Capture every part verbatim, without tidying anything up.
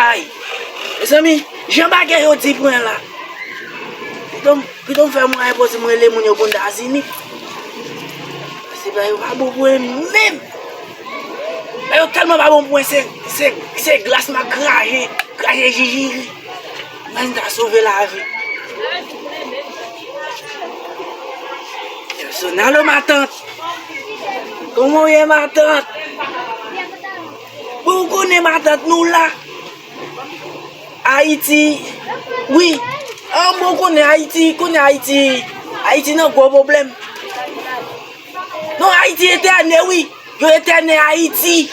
Ay, mezanmi, jan bagay yo di pran la. Pito m, pito m fè mwayen pou di m rele moun yo Bondazini. Paske bagay yo pa bon pou mwen menm. Bagay yo tèlman pa bon pou mwen, se, se, se glas m ap krache, krache jijiri. Mwen ta sove lavi. Personal, matant. Kòman w ye, matant? Bon, ou konnen, matant, nou la. Ayiti, wi. An, bon, konnen Ayiti, konnen Ayiti, Ayiti nan gwo pwoblèm. Non, Ayiti etène, wi. Yo etène Ayiti.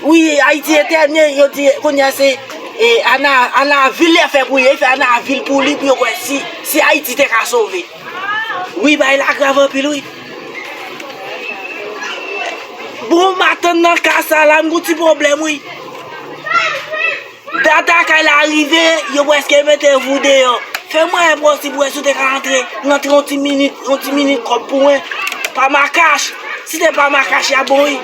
Wi, Ayiti etène, yo di, kounye a se, e, Ana, Ana vil li fè pou li, li fè Ana vil pou li, pou yo kwè si, si Ayiti te ka sove. Wi, bagay la grav anpil, wi. Bon, matant, nan ka sa la, m gon ti pwoblèm, wi. Data kay la rive, yo prèske mete vou deyò. Fè mwayen posib pou wè si w te ka rantre, rantre yon ti minit, yon ti minit kòb pou mwen. Pa makach. Si te pa makach, y a bon, wi.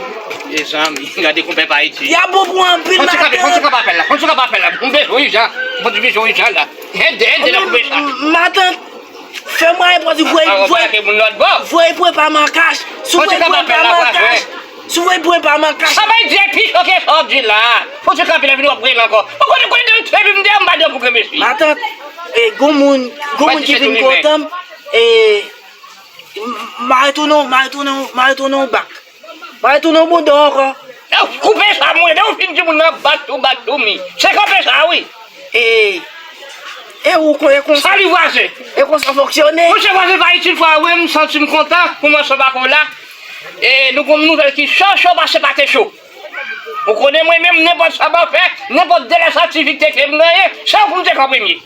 Mezanmi, gade konpè pa iti. Y a bon pou anpil. Fon ti kanpe, fon ti kanpe apèl la, fon ti kanpe apèl la. M bezwen ijan, m bezwen ijan la. Ede, ede la pou sa. Matant, fè mwayen pou di voye, voye, voye pwen pa makach. Si w voye pwen pa makach, si w voye pwen pa makach. Sa bay di pi cho ke sa w di la. Fon ti kanpe la vin w ap rele ankò. Ou konnen konnen de epi m deyò m pa deyò pou granmesi. Matant, e, gon moun, gon moun ki vin kontan m, e, m a retounen, m a retounen, m a retounen w bak. M a retounen w bondan ankò. Koupe sa mwen, de ou fin di moun nan bat ou, bat ou mi. Se kanpe sa, wi. E, e ou konnen konsa. Sali vwazen. E konsa fonksyone. Monchè vwazen pa itil fwa, wi, m santi m kontan pou mwen sa bako la. E nou gon nouvèl ki cho, cho pase pate cho. Ou konnen mwen menm, nenpòt sa m ap fè, nenpòt delès aktivite ke m genyen, se ou pou m te ka premye.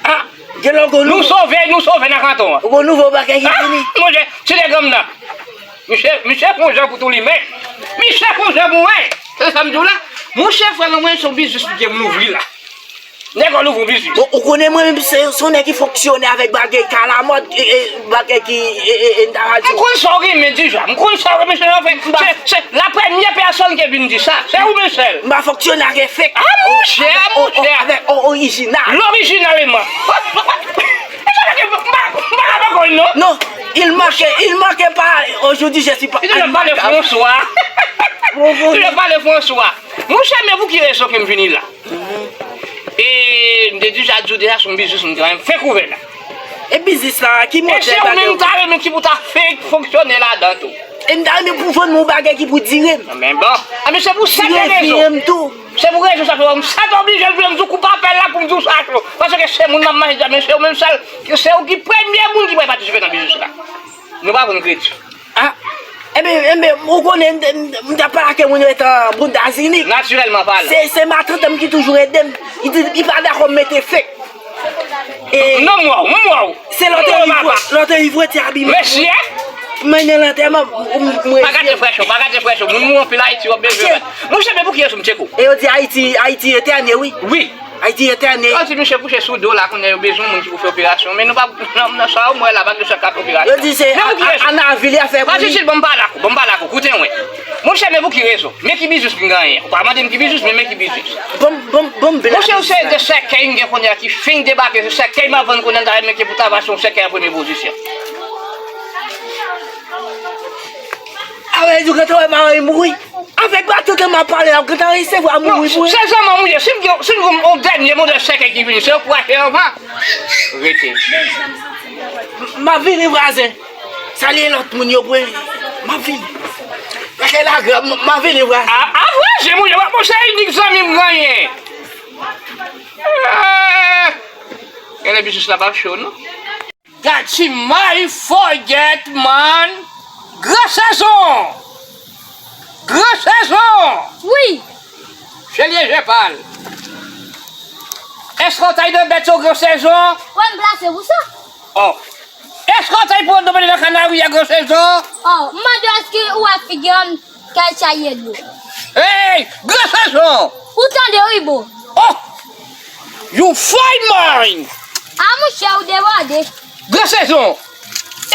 A, gen lè w gon nouvo. Nou sove, nou sove nan kanton an. Ou gon nouvo bagay ki vini. Monchè, ti nèg nan. Misye, misye fè yon jan pou tou li men. Misye fè yon jan pou mwen. Se sa m di w la. Monchè, frè mwen, se yon biznis pou ke m louvri la. Nèg an louvri yon biznis. Bon, ou konnen mwen menm se, se yon nèg ki fonksyone avèk bagay kalamòt, e, e, bagay ki, e, e, e, m ta va di w. M konn sa w renmen dija. M konn sa w renmen, se, se, se la premyè pèsòn ki vin di sa. Se ou menm sèl. M pa fonksyone avèk fake. A, monchè, a, monchè. Avèk o-, orijinal. Lorijinalman. E sa fè ke m pa, m pa ka poko non. Non, il manque, il manque pas, aujourd'hui je suis pas. Li te pale François. Li te pale François. Monchè, men pou ki rezon ke m vini la? E m te dija di w deja, se yon biznis m genyen, m fenk ouvè la. E biznis la, ki modèl bagay ou? E se ou menm ta renmen ki pou ta fenk fonksyone ladan tou. E m ta renmen pou vann mwen yon bagay ki pou dire m. Men bon. A, men se pou sèten rezon. Dire m tou. Se pou rezon sa fè m sèt oblije vle m di w koupe apèl la pou m di w sa cho. Paske se moun m ap mache dja, men se ou menm sèl, se ou ki premye moun ki pral patisipe nan biznis la. Nou pa vann kredi. A, enben, enben, ou konnen, m, m, m t ap pale ak moun yo etan Bondazini. Natirèlman palan. Se, se matant m ki toujou ede m. Li di, li pa dakò m mete fake. E non, m wè w, m wè w. Se lòtèri vre, lòtèri vre ti abiman. Mesye! Mwen nan lantèman, m, m, m, pa gate frè cho, pa gate frè cho. Moun mwen anpil Ayiti, w ap bezwen. Monchè, men pou ki rezon m tcheke w? E yo di Ayiti, Ayiti etène, wi. Wi. Ayiti etène. Yo di misye kouche sou do la, kounye a yo bezwen moun ki pou fè operasyon. Men nou pa, nan, nan sa yo, mwen la, pa gen sa k ap fè operasyon. Yo di se Anna Villiers fè pou li. Bon, m pale ak ou, bon, m pale ak ou, koute mwen. Monchè, men pou ki rezon? Men ki biznis m genyen? Ou pa mande m ki biznis, men, men ki biznis. Bon, bon, bon, m vin. Monchè, se de sèkèy m gen kounye a ki fin debake, se sèkèy m ap vann kounye a, m ta renmen ke pou ta va se yon sèkèy an premye pozisyon. A vle di w gentan wè mari m mouri. Avèk matant m ap pale la, ou gentan resevwa mouri pou. Se zanmi m ou ye. Si m gen, si m gen yon dènye modèl sèkèy ki vini, se yo pou achte anvan. Rete. M ap vini, vwazen. Salye lòt moun yo pou m ap vini. Paske la grav, m ap vini, vwazen. A, a vwazen, moun yo, bon, se inik zanmi m genyen. Eh, genlè biznis la p ap cho, non. Gad si may forget, man. Gran sezon! Gran sezon! Wi! Chelye Jepal. Èske w t al nan bèt yo gran sezon? Wè m plase pou sa. Oh. Èske w t al pran domine nan kanari a gran sezon? Oh, m mande w èske ou wè figi an? Kay chaye dlo. Hey, gran sezon! Ou tande wi, bro. Oh! You find mine! A, monchè, ou debòde. Gran sezon!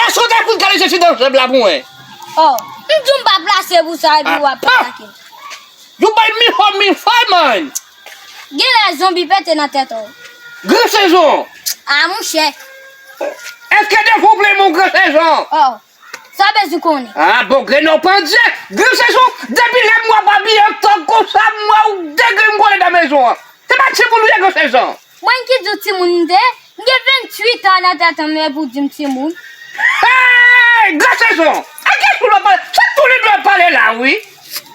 Èske w ta konn kale jezi nan jèb la pou mwen? Oh, m di w m pa plase pou sa epi w ap atake. You buy me for me, Man! Genlè zonbi pete nan tèt ou. Gran sezon! A monchè. Èske depi w plenmen w gran sezon? Oh. Sa w bezwen konnen? A bon, grenn ou pandye! Gran sezon! Depi lè m wè w abiye an tan konsa, m wè w degrenngole nan mezon an. Se pa timoun ou ye, gran sezon! Mwen ki di w timoun m te ye, m gen venntuit an nan tèt an m epi w di m timoun. Hey! Gran sezon! A kiyès ou dwe pale? Se tou li dwe pale la, wi!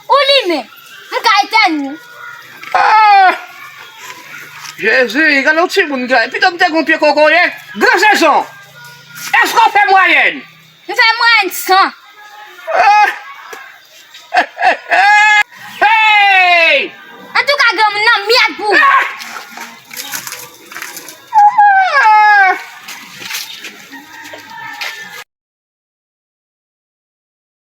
Ou limen. M ka etèn ou. Ah! Jezi, gade yon timoun gade. Pito m te gon pye kokoye. Gran sezon! Èske w fè mwayèn? M fè mwayèn san. Ah!